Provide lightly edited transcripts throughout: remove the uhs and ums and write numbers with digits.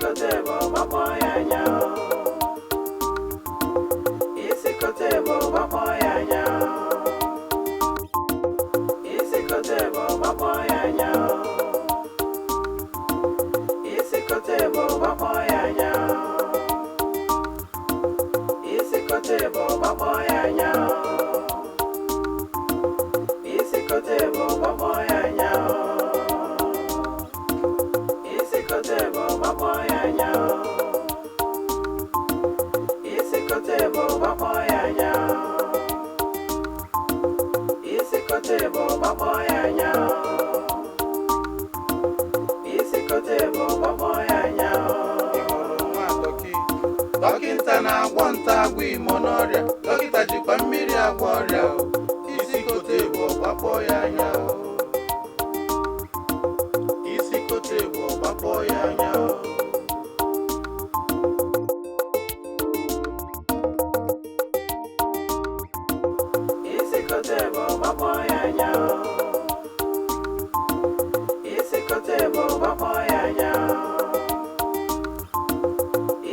Isi kote bụ gbakpọ ya anya o. Isi kote bụ gbakpọ ya anya o. Isi kote bụ gbakpọ ya anya o. Isi kote bụ gbakpọ ya anya o. Isi kote bụ gbakpọ ya anya o. Isi kote bụ gbakpọ ya anya o. Isi kote bụ gbakpọ ya anya o. Isi kote bụ gbakpọ ya anya o. Isi kote bụ gbakpọ ya anya o. Isi kote bụ gbakpọ ya anya o. Ị hụrụ nwa dọkịta na-agwọ nta agwọ imo n'ọrịa. Dọkịta jikwa mmiri agwọ ọrịa o. Isi kote bụ ọgbakpọ ya anya o. Isi kote bụ ọgbakpọ ya anya o. Isi kote bụ gbakpọ ya anya o. Isi kote bụ gbakpọ ya anya o.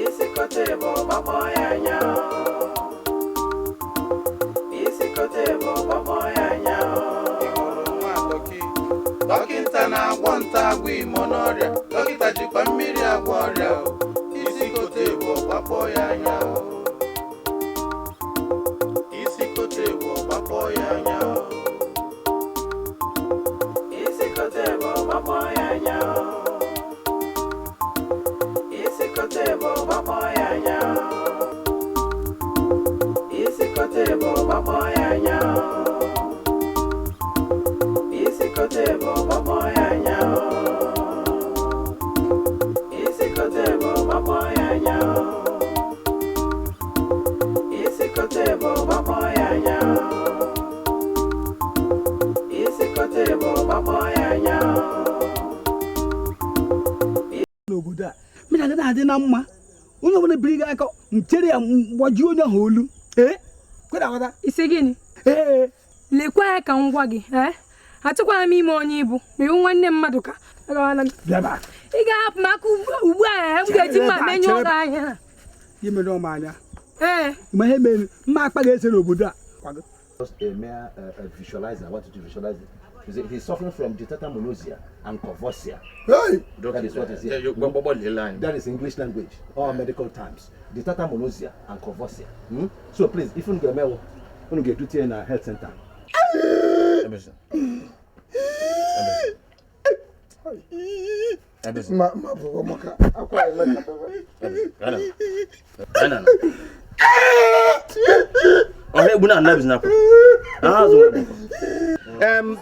Isi kote bụ gbakpọ ya anya o. Isi kote bụ gbakpọ ya anya o. Ị hụrụ nwa dọkịta na-agwọ nta agwọ imo n'ọrịa. Dọkịta jikwa mmiri agwọ ọrịa o. Isi kote bụ ọgbakpọ ya anya o. Isi kote bụ ọgbakpọ ya anya o. Isi kote bụ gbakpọ ya anya o. Isi kote bụ gbakpọ ya anya o. Isi kote bụ gbakpọ ya anya o. Isi kote bụ gbakpọ ya anya o. Isi kote bụ gbakpọ ya anya o. Isi kote bụ gbakpọ ya anya o. Isi kote bụ gbakpọ ya anya o. N'obodo a mmiri agaghị adị na mma. Onye ọbụla biri gị aka nchere ya, gbajuo onye ahụ olu. Ee, kweda aghọta. Isi gịnị? Ee. Lekwa ya ka m gwa gị, ee, achọkwara m ime onye ibu ma iwu nwanne mmadụ ka agawala m. Bịaba. Ị ga-ahapụ m aka ugbu a, ee, m ga-eji mma menyụọ gị anya. Gị mere ọma anya. Ee. Ma ihe mere mma akpa ga-ese n'obodo a kwado. Just a mere visualizer. I want you to visualize it. You see, he's suffering from deuteranomalopsia and convulsia. Hey! That is what is here. That is English language or medical terms. Deuteranomalopsia and convulsia. So please, if you get me, you get to in a health center. Ma ma bụ maka akwa eme ka bebe. Ọha egbu na anabi nakwa.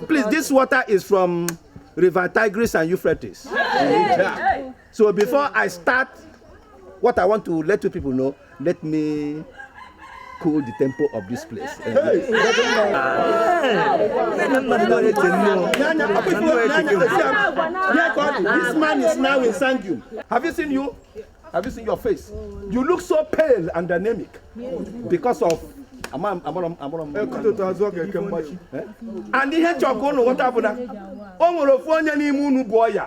Please, this water is from River Tigris and Euphrates. Yeah. So before I start what I want to let you people know, let me cool the tempo of this place. This man is now in Sangium. Have you seen you? Have you seen your face? You look so pale and anemic because of amam. Ekutoto azụ ọ ga-eke mgbachi. And ihe nchọka unu ghọta bụ na o nwere ofu onye n'ime unu bụ ọya.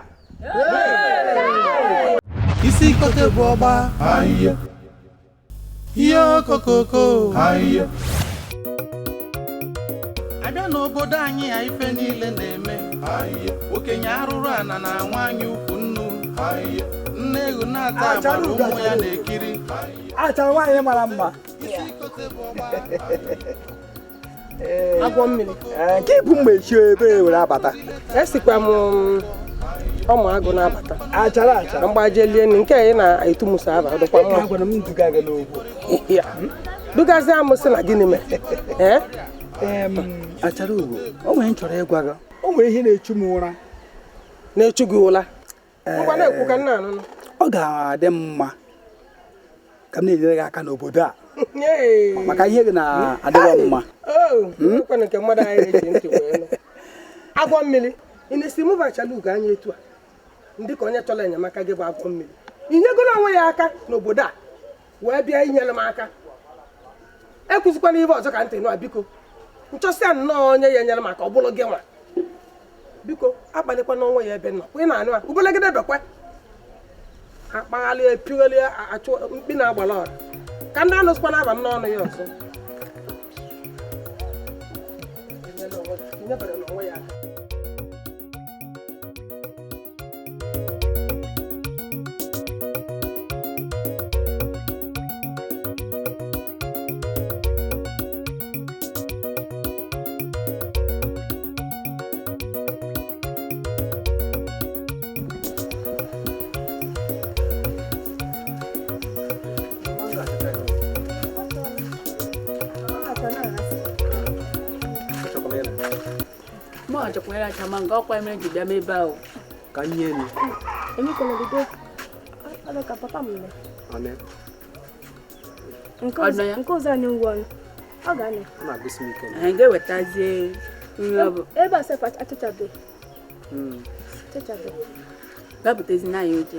Isi kote bụ ọgba ihe okokoko. Abịa n'obodo anyị a, ife niile na-eme. Okenye arụrụ ana na nwaanyị ukwu nnu, nne ewu na-ata agbara, ụmụ ya na-ekiri. Achara nwaanyị mara mma. Isi kote bụ ọgba. Agwọ mmiri. Ee, nke bụ mma echi ebe were abata. Esikwa m ọmụ agụ na-abata. Achara achara. Mgbajelie nke ị na-etu musa aba dịkwa mma. Agwara m duga gị n'ugwu. Ya. Dugazie m sị na gịnị mere? Ee? Achara ugo, o nwere m chọrọ ịgwa gị. O nwere ihe na-echu m ụra. Na-echu gị ụla? Ngwa, na-ekwu ka nna anụnụ. Ọ ga-adị m mma ka m na-enyere gị aka n'obodo a maka ihe gị na-adịrọ mma. Ekwana nke mmadụ anyị na-eji ntị wee nụ. Agwọ mmiri, ị na-esi mụ achala ugo anya etu a ndị ka onye chọrọ enyemaka gị bụ agwọ mmiri. Ị nyegoro onwe ya aka n'obodo a wee bịa inyere m aka. Ekwuzikwana ihe ọzọ ka ntị nụ a, biko. Nchọsịa nnọọ onye ya enyere m aka, ọ bụrụ gị nwa. Biko, akpalikwana onwe ya ebe nọ. Ị na-anụ a ubelegide bekwe. Akpaghalị epigheli achụ mkpi na-agbala ọra. Ka ndị anụsịkwa na-aba m n'ọnụ ya ọzọ. Nyebere n'onwe ya aka. Kanyeni. Emi kono bido. Alo ka papa m. Ane. Nko za ni ngwon. Ọ ga ne. Ọ na-agụsi m ike. Anyị ga-ewetazie nri ọ bụ. Ebe a sefa achịchabe. Achịchabe. Gabutezi na ya oche.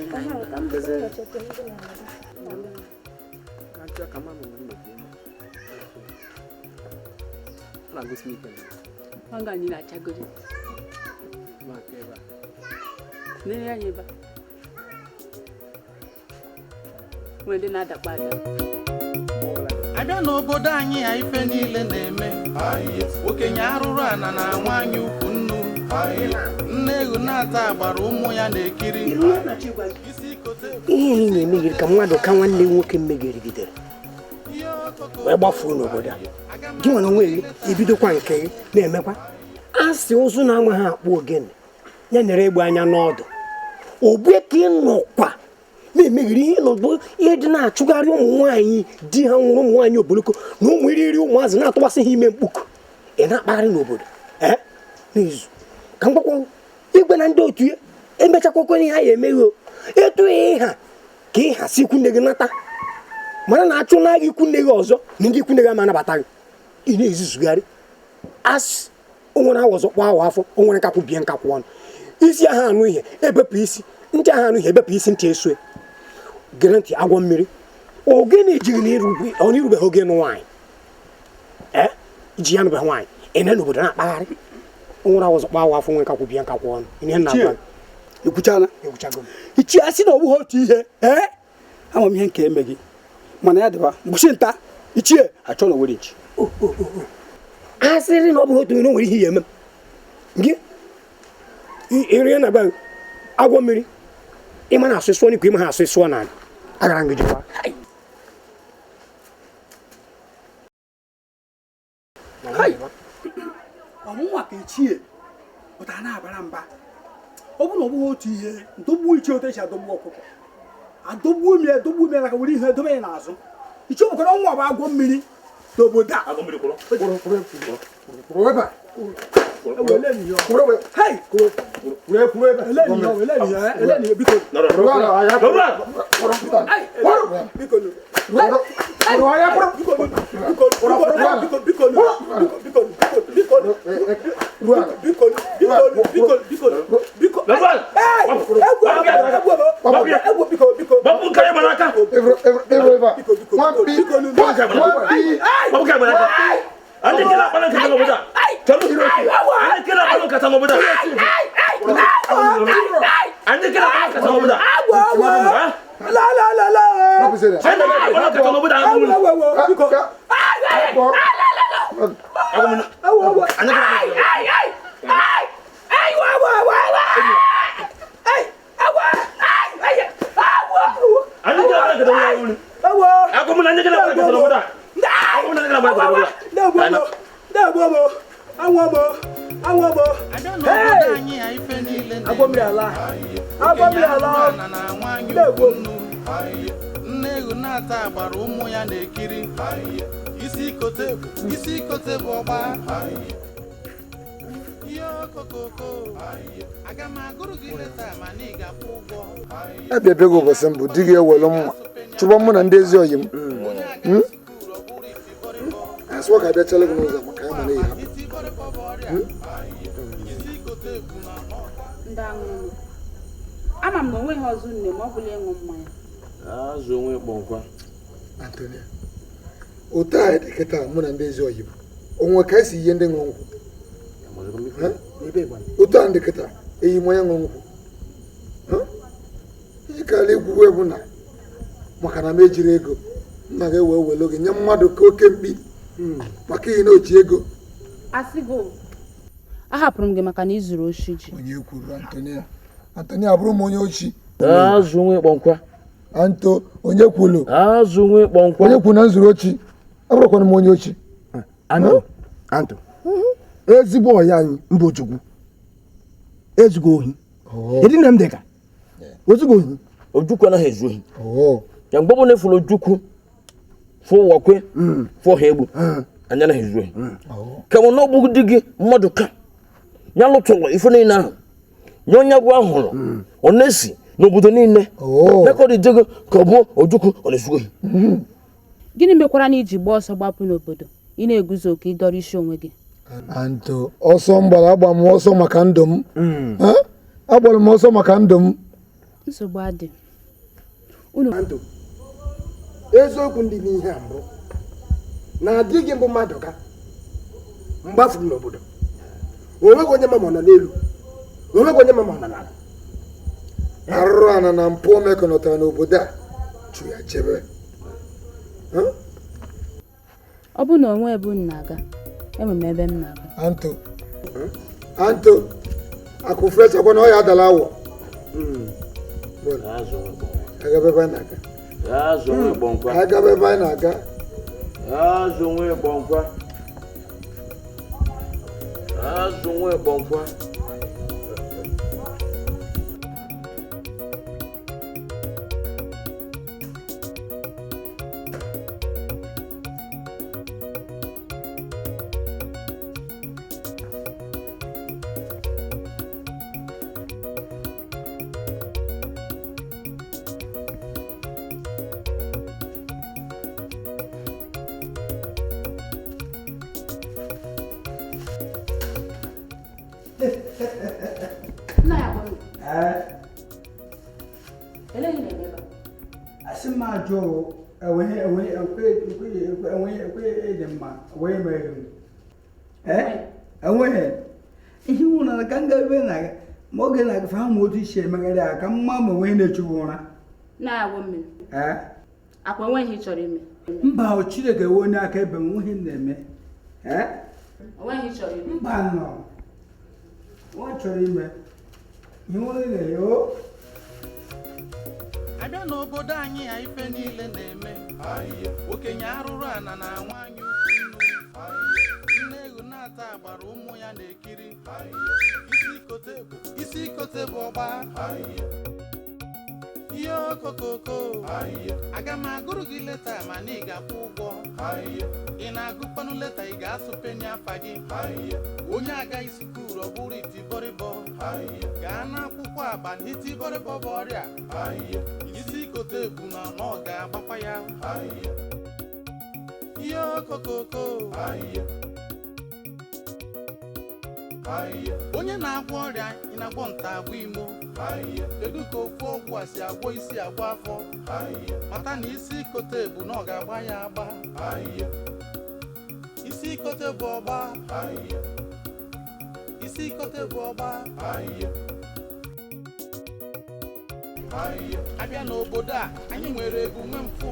Ka ka mama m nọ. Ọ na-agụsi m ike. Ọ ga anyị na-achagodi. Ma ka ebe a. Nene ya nyeba. Nwere na-adakwa ada. Abịa n'obodo anyị ya ife niile na-eme. Okenye arụrụ ana na nwaanyị ukwu nnu. Nne ewu na-ata agbara ụmụ ya na-ekiri. Ihe ị na-eme yiri ka mmadụ ka nwanne nwoke mmegirigidere wee gbafuo n'obodo a. Gị nwere onwe gị ebidokwa nke gị na-emekwa. A sị ụzụ na-amaghị akpụ ogene ya nere egbe anya n'ọdụ. Ogbe ka ị nọkwa na-emeghiri ihe nọdụ ihe dị na-achụgharị ụmụ nwaanyị di ha nwụrụ ụmụ nwaanyị oboloko na ụmụ irighiri ụmụazị na-atụwasị ha ime mkpuku ị na-akpagharị n'obodo ee n'izu ka m gwakwa igwe na ndị otu ya emechakwakwa ihe ha ya emeghe etu ịha ka ịha si ikwu nne gị nata mara na achụ n'agha ikwu nne gị ọzọ na ndị ikwu nne gị ama anabata gị ị na-ezuzugharị asị o nwere awa ọzọ kpọọ awa afọ o nwere nkakwụ bie nkakwụ ọnụ isi ahụ anụ ihe ebepụ isi ntị ahụ anụ ihe ebepụ isi ntị esue gere ntị agwọ mmiri ogene ejighị na irubeghị oge nụ nwaanyị ee iji ya nụbeghị nwaanyị ị na n'obodo na-akpagharị o nwere awa ọzọ kpọọ awa afọ nwere nkakwụ bie nkakwụ ọnụ ihe nna agwa ekwuchala ekwuchago m ichie asị na ọ bụghị otu ihe ee ama m ihe nke eme gị mana ya dịba mgbuchi nta ichie achọ na owere nchi a sịrị na ọ bụghị otu ihe na o nwere ihe ya eme gị iri na gba agwọ mmiri ịma na asụ sụọ n'ikwu ịma ha asụ sụọ n'ala agara m gị jikwa ọmụnwa ka ichie pụtara na-abara mba ọ bụrụ na ọ bụghị otu ihe ndogbuo ichie otu esi adọgbu ọkụkọ adọgbuo m ya adọgbuo m ya ka were ihe dobe ya n'azụ ichie bụkwara ọnwa bụ agwọ mmiri n'obodo a Nne ewu na-ata agbara ụmụ ya na-ekiri isi kote bụ ọgba ihe okokoko aga m agụrụ gị leta mana ị ga-akwụ ụgwọ abịa bịa gị ụbọchị mbụ di gị ewelu mma chụba mụ na ndị ezi oyi m asịwa ka abịa chere gị n'ụzọ maka ya mana ihe hapụ ama m na onweghị ọzọ nne ma ọ bụla ịṅụ mmanya azụ onwe kpọnkwa Antonia otu a dị kịta mụ na ndị ezi oyi m onwe ka esi ihe ndị ṅụrụ nkwụ otu a ndị kịta eyi m onye ṅụrụ nkwụ iji Ịkara ikwuwe bụ na maka na m ejiri ego nna gị wee were oge nye mmadụ ka oke mkpi maka ihe na oji ego. Asịgo ahapụrụ m gị maka na ị zuru oshi ji. Onye kwuru Antonia? Antonia abụrụ m onye oshi. Azụ nwe kpọnkwa. Anto onye kwuru? Azụ nwe kpọnkwa. Onye kwuru na m zuru ochi? Abụrụkwana m onye ochi. Anto, Anto, ezigbo ọya anyị mbụ Ojukwu ezugo ohi. Edi na m dị ka ozugo ohi. Ojukwu anaghị ezu ohi. Ya mgbe ọbụla efuru Ojukwu fụ wakwe fụ ha egbu anyị anaghị ezu ohi. Ka mụ na ọ bụ di gị mmadụ ka ya lụtụrụ ife niile ahụ nye onye bụ ahụrụ ọ na-esi n'obodo niile mekọrọ ijego ka ọ bụ Ojukwu ọ na-ezu ohi. Gịnị mekwara na iji gbaa ọsọ gbapụ n'obodo ị na-eguzo ka ị dọrọ isi onwe gị? Anto ọsọ m gbara agba m ọsọ maka ndụ m. Agbara m ọsọ maka ndụ m. Nsogbu adị. Anto, eziokwu ndị n'ihe a mbụ na-adịghị mbụ mmadụ ka mgbafuru n'obodo onweghị onye ma ma ọ nọ n'elu onweghị onye ma ma ọ nọ n'ala. Arụrụ ana na mpụ mekọnọtara n'obodo a chụ ya chebe. Ọ bụ na onwe ebe unu na-aga, enwe m ebe m na-aga. Anto, Anto, akụ frechakwa na ọ ya adala awọ. Agaba ebe anyị na-aga. Agaba ebe anyị na-aga. Azụ nwe kpọnkwa. Azụ nwe kpọnkwa. Enweghị ihe ụra ka m ga-ebe na ma oge na-agafe ha ma otu isi emegharị aka ka mma ma onwe na-echukwu ụra. Na-agwọ mmiri. Akwa enweghị chọrọ ime. Mba, Chineke ewe onye aka ebe m nweghị na-eme. Onweghị chọrọ ime. Mba nọ. Nwa chọrọ ime. Ihe ụra na-eye o. Abịa n'obodo anyị ya ife niile na-eme. Okenye arụrụ ana na nwaanyị ukwu nne ewu na-ata agbara ụmụ ya na-ekiri. Isi ikote bụ ọgba. Ihe okokoko. Aga m agụrụ gị leta mana ị ga-akwụ ụgwọ. Ị na-agụkwanụ leta ị ga-asụ peni afa gị. Onye agaghị sukuru ọ bụrụ itibọrịbọ. Gaa n'akwụkwọ agba na itibọrịbọ bụ ọrịa. Isi ikote bụ na ọ ga-agbakwa ya. Ihe okokoko. Onye na-agwọ ọrịa ị na-agwọ nta agwọ imo. Kedu ka ofu ọgwụ a si agwọ isi agwọ afọ? Mata na isi ikote bụ na ọ ga-agba ya agba. Isi ikote bụ ọgba. Isi ikote bụ ọgba. Abịa n'obodo a anyị nwere egwu nwe mfụ.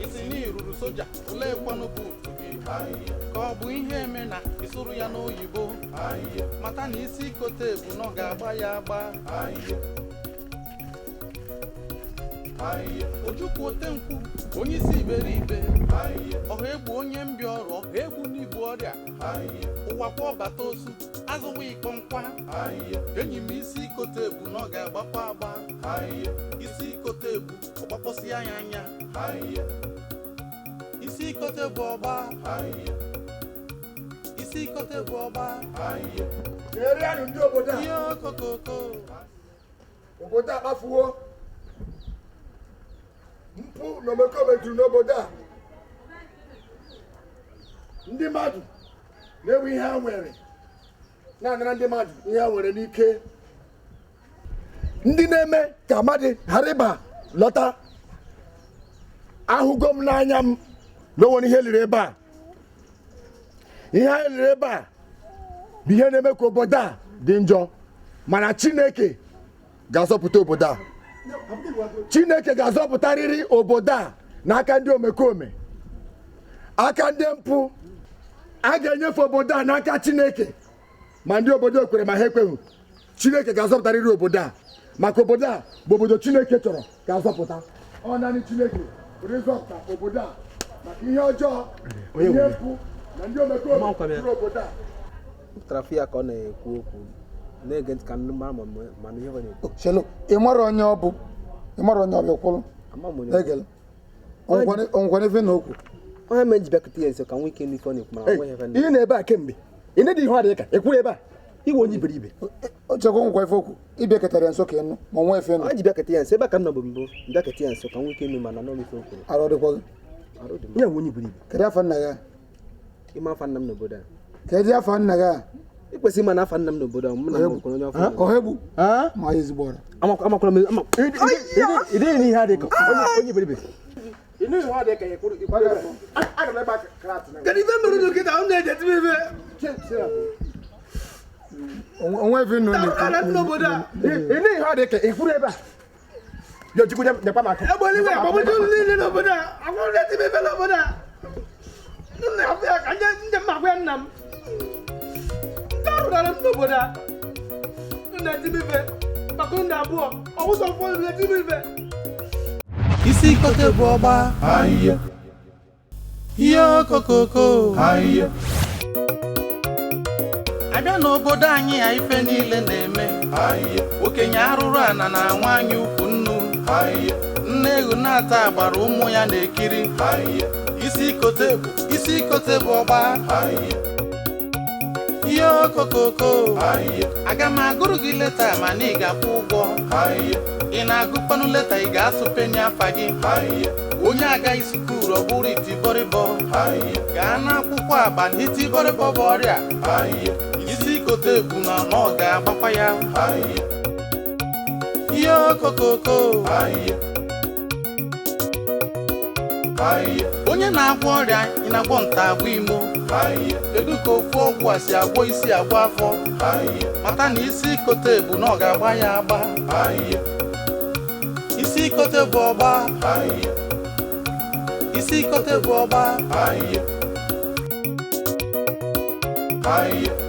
Isi na iruru soja olee kwanụ buutu gị? Ka ọ bụ ihe eme na ịsụrụ ya n'oyibo. Mata na isi ikote bụ na ọ ga-agba ya agba. Ojukwu otenkwụ onye isi iberibe. Ọha egbu onye mbịa ọrụ ọha egbu n'ibu ọrịa. Ụwa kwa ọbata osu azụwa ịkpọ nkwa. Enyi m isi ikote bụ na ọ ga-agbakwa agba. Isi ikote bụ ọgbakpọsị ya anya. Isi ikote bụ ọgba. Isi ikote bụ ọgba. Ndị obodo a. Ihe okokoko. Obodo a kpafuo. Mpụ na omekome juru n'obodo a. Ndị mmadụ na-ewe ihe ha nwere na-anara ndị mmadụ ihe ha nwere n'ike. Ndị na-eme ka mmadụ ghara ịba lọta. Ahụgo m n'anya m na o nwere ihe liri ebe a. Ihe anyị liri ebe a bụ ihe na-eme ka obodo a dị njọ, mana Chineke ga-azọpụta obodo a. Chineke ga-azọpụtarịrị obodo a n'aka ndị omekome, aka ndị mpụ. A ga-enyefe obodo a n'aka Chineke, ma ndị obodo kwere ma ha ekweghị. Chineke ga-azọpụtarịrị obodo a, maka obodo a bụ obodo Chineke chọrọ ka azọpụta. Ọ naanị Chineke pụrụ ịzọpụta obodo a maka ihe ọjọọ, ihe mpụ na ndị omekome juru obodo a. Pụtara ya ka ọ na-ekwu okwu na-ege ntị ka ndị mara ma ihe ọ na-ekwu. Chelo, ị mara onye ọ bụ? Ị mara onye ọ bụ kwụrụ? Egele. Onwekwana ife na okwu. Onye mere ji bịakọta ya nso ka nwee ike n'ife ọ na-ekwu, mana onwe ihe. Ihe na-ebe a kemgbe ị na-ede ihe ọ dị ka ị kwụrụ ebe a iwe onye iberibe. Chekwa nkwa ife okwu ịbịakọtara ya nso ka ịnụ ma onwe ife nụ. Onye ji bịakọta ya nso ebe a ka m nọ bụ mbụ bịakọta ya nso ka nwee ike ịnụ mana nọ ife okwu. Arụ dịkwa gị. Onye nwe onye iberibe. Kedu afa nna gị? Ịma afa nna m n'obodo a. Kedu afa nna gị? Ị kwesịrị ịma na afa nna m n'obodo a mụ na m onye ọfọ. Ọhegbu. Ma ezigbo ọra. Amakwara m ama. Ị dịghị n'ihe adị ka onye iberibe. Kedu ife mere unu kịta unu na-eje tibe ife? Onwe ife nụ na-ekwu. N'obodo a. Ị n'ihe ọ dị ka ị kwuru ebe a. Yo chukwu nyekwa m aka. Egbe eluigwe agbagbuju unu niile n'obodo a. Akwụrụ na-etibe ife n'obodo a. Nna ya afụ ya ka nje m agwa ya nna m. Ndị arụdara m n'obodo a. Unu na-etibe ife maka unu abụọ. Ọwụsọ ụfọdụ na-etibe ife. Isi kote bụ ọgba. Ihe okokoko. Abịa n'obodo anyị a ife niile na-eme. Okenye arụrụ ana na nwaanyị ukwu nnu. Nne ewu na-ata agbara ụmụ ya na-ekiri. Isi kote bụ ọgba. Ihe okokoko. Aga m agụrụ gị leta mana ị ga-akwụ ụgwọ. Ị na-agụkwanụ leta ị ga-asụ peni afa gị. Onye agaghị sukuru ọ bụrụ itibọrịbọ. Gaa n'akwụkwọ agba na itibọrịbọ bụ ọrịa. Isi kote bụ na ọ ga-agbakwa ya. Ihe okokoko. Onye na-agwọ ọrịa ị na-agwọ nta agwọ imo. Kedu ka ofu ọgwụ a si agwọ isi agwọ afọ? Mata na isi kote bụ na ọ ga-agba ya agba. Isi kote bụ ọgba. Isi kote bụ ọgba.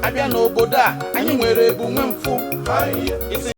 Abịa n'obodo a anyị nwere ebu nwe mfụ. Isi